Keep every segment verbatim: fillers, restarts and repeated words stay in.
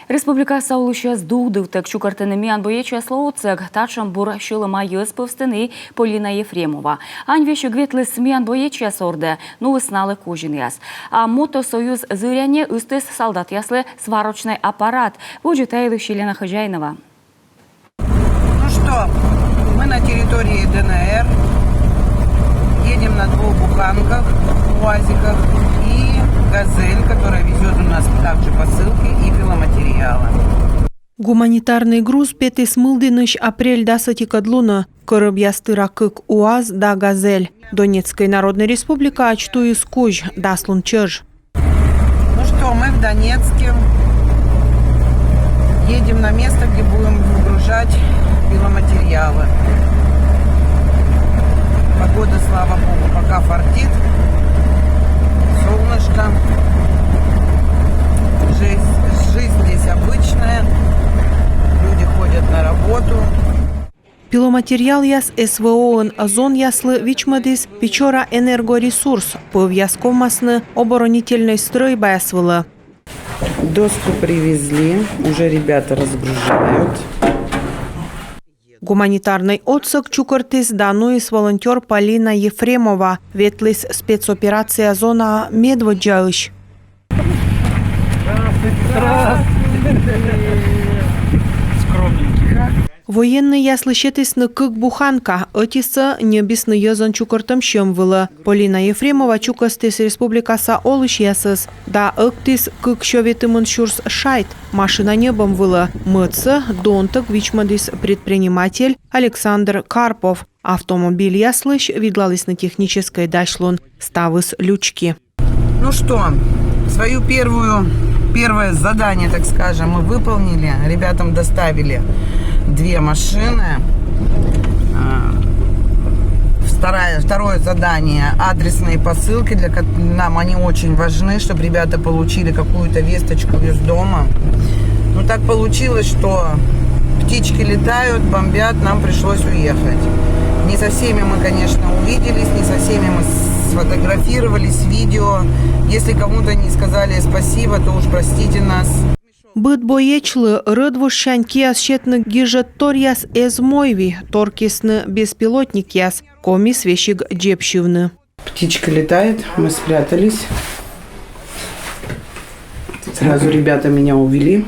Республикаса олысьяс дугдывтӧг чукӧртӧны миян боечьяслы отсӧг. Татшӧм бур сьӧлӧма йӧз пӧвстын и Полина Ефремова. Ань весиг ветліс миян боечьяс ордӧ, нуис налы козинъяс. А «Мотосоюз» зыряньӧ ыстіс салдатъяслы сварочнӧй аппарат. Водзӧ та йылысь Елена Хозяинова. Ну что, мы на территории ДНР. Едем на двух буханках, уазиках и «Газель», которая везет у нас также посылки и пиломатериалы. Гуманитарнӧй груз петіс Мылдінысь апрель дас ӧтикӧд лунӧ. Кӧрӧбъяс тыра кык уаз да «Газель». Донецкӧй Народнӧй Республикаӧдз туйыс кузь, дас лун чӧж. Ну что, мы в Донецке. Едем на место, где будем выгружать пиломатериалы. Погода, слава богу, пока фартит. Солнышко. Жизнь, жизнь здесь обычная. Люди ходят на работу. Пиломатериалъяс СВО-ын зонъяслы вичмӧдіс «Печора-Энергоресурс» пӧвъяс ковмасны оборонительнӧй стрӧйбаяс вылӧ. Доску привезли, уже ребята разгружают. Гуманитарнӧй отсӧг чукӧртіс да нуис волонтёр Полина Ефремова, ветліс спецоперация зонаӧ медводдзаысь. Военнӧйяслы сетісны кык буханка, ӧтисӧ ньӧбисны йӧзӧн чукӧртӧм сьӧм вылӧ. Полина Ефремова чукӧстіс республикаса олысьясӧс да ӧктіс кык сё ветымын сюрс шайт машина ньӧбӧм вылӧ. Мӧдсӧ донтӧг вичмӧдіс предприниматель Александр Карпов. Автомобильяслысь видлалісны техническӧй дасьлун, ставыс лючки. Ну что, свою первую, первое задание, так скажем, мы выполнили. Ребятам доставили две машины. А, вторая, второе задание — адресные посылки. Для кот-, нам они очень важны, чтобы ребята получили какую-то весточку из дома. Ну, так получилось, что птички летают, бомбят, нам пришлось уехать. Не со всеми мы, конечно, увиделись, не со всеми мы сфотографировались, видео. Если кому-то не сказали спасибо, то уж простите нас. Быд боечлы рӧдвужсянь киас сетны гижӧдторъяс эз мойви, торкисны беспилотникъяс, Комиыс весиг дзебсьывны. Птичка летает, мы спрятались. Сразу ребята меня увели.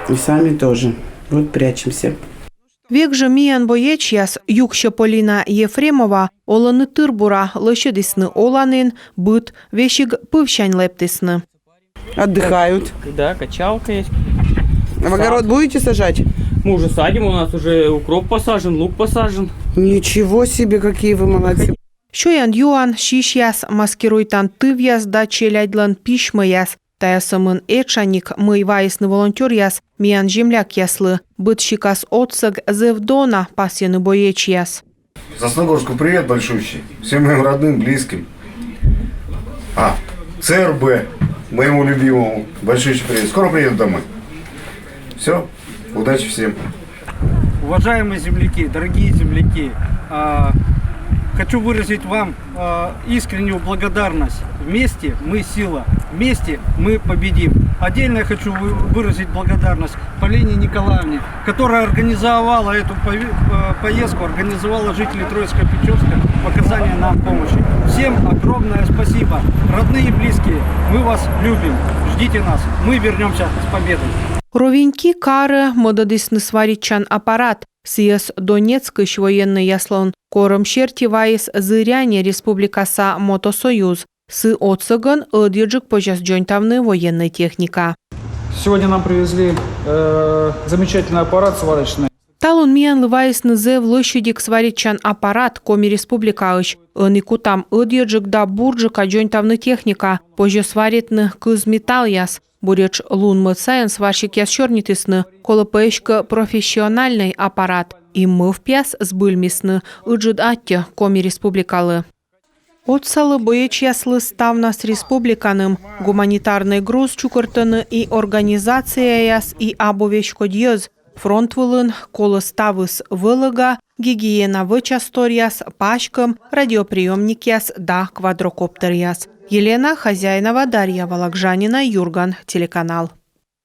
И сами тоже. Вот прячемся. Век жӧ миян боечьяс, юксьӧ Полина Ефремова, олӧны тыр-бура, лӧсьӧдісны оланін, быд, весиг пывсянь лэптісны. Отдыхают. Да, качалка есть. А в огород будете сажать? Мы уже садим, у нас уже укроп посажен, лук посажен. Ничего себе, какие вы молодцы. Сёян-юан, сисьяс, маскируйтан тывъяс да челядьлӧн письмӧяс. Тайӧ сӧмын этшаник, мый вайисны волонтёръяс миян землякъяслы. Быд сикас отсӧг зэв дона, пасйӧны боечьяс. Сосногорску привет большущий. Всем моим родным, близким. А, ЦРБ, моему любимому, большущий привет. Скоро приеду домой. Все, удачи всем. Уважаемые земляки, дорогие земляки, а, хочу выразить вам, а, искреннюю благодарность. Вместе мы сила, вместе мы победим. Отдельно я хочу вы-, выразить благодарность Полине Николаевне, которая организовала эту пове-, э, поездку, организовала жителей Троицко-Печорска оказание нам помощи. Всем огромное спасибо. Родные и близкие, мы вас любим. Ждите нас. Мы вернемся с победой. Ровеньки карӧ мӧдӧдісны сваритчан аппарат. Сійӧс Донецкысь военнӧйяслӧн корӧм серти вайис зырянь республикаса «Мотосоюз». Сы отсӧгӧн ӧдйӧджык позяс дзоньтавны военнӧй техника. Сегодня нам привезли, э, замечательный аппарат сварочный. Талун миянлы вайисны зэв лӧсьыдик сваритчан аппарат Коми Республикаысь. Ӧні кутам ӧдйӧджык да бурджыка дзоньтавны техника, позьӧ сваритны кыз металлъяс. Буретш лун-мӧд сайын сварщикъяс сёрнитісны, колӧ пӧ эськӧ профессиональнӧй аппарат, и мӧвпъяс збыльмисны. Ыджыд аттьӧ Коми Республикалы. Отсалӧ боечьяслы ставнас республиканым. Гуманитарнӧй груз чукӧртӧны и организацияяс, и абу веськодь йӧз. Фронт вылын колӧ ставыс вӧлӧга, гигиена вӧчасторъяс, паськӧм, радиоприёмникъяс да квадрокоптеръяс. Елена Хозяинова, Дарья Вологжанина, «Юрган» телеканал.